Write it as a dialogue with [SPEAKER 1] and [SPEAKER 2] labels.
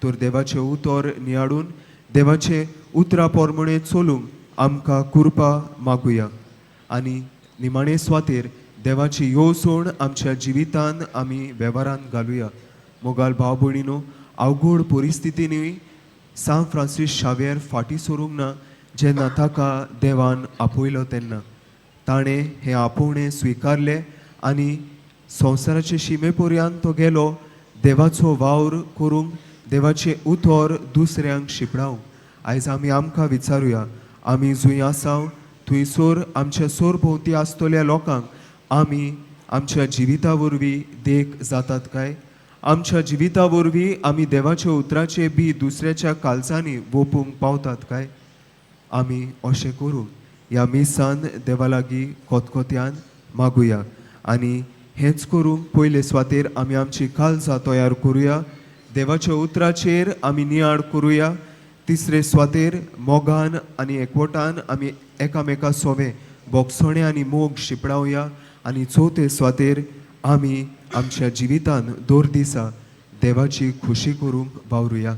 [SPEAKER 1] तर देवाचें उतर नियाळून देवाचें उतरा पोरमणे चलूंक आमकां कृपा मागुया. आनी निमाणे सुवातेर देवाची येवजण आमच्या जिवितान आमी वेव्हारान घालुया. मोगाल भाव भयणीनो, अवघड परिस्थितींनी सांत फ्रांसीस शाव्येर फाटीं सरूंक ना. जेन्ना ताका देवान आपयलो तेन्ना ताणें हें आपोवणें स्विकारलें आनी संवसाराचे शिमे पर्यंत तो गेलो देवाचो वावर करूंक, देवाचें उतर दुसऱ्यांक शिंपडावंक. आयज आमी आमकां विचारुया, आमी जंय आसा थंयसर आमच्या सरभोंवती आसतल्या लोकांक आमी आमच्या जिविता वरवीं देख जातात काय? आमच्या जिविता वरवीं आमी देवाच्या उतराचें बी दुसऱ्याच्या काळजांनी वोपूंक पावतात काय? आमी अशें करूंक ह्या मिसान देवा लागीं कोतकोत्यान मागुया. आनी हेंच करूंक पयले सुवातेर आमी आमची काळजां तयार करुया, देवाच्या उतराचेर आमी नियाळ करुया. तिसरे सुवातेर मोगान आनी एकवटान आमी एकामेका सोवे बोगसणे आनी मोग शिंपडावया. आनी चवथे सुवातेर आमी आमच्या जिवितान दर दिसा देवाची खुशी करूंक वावरुया.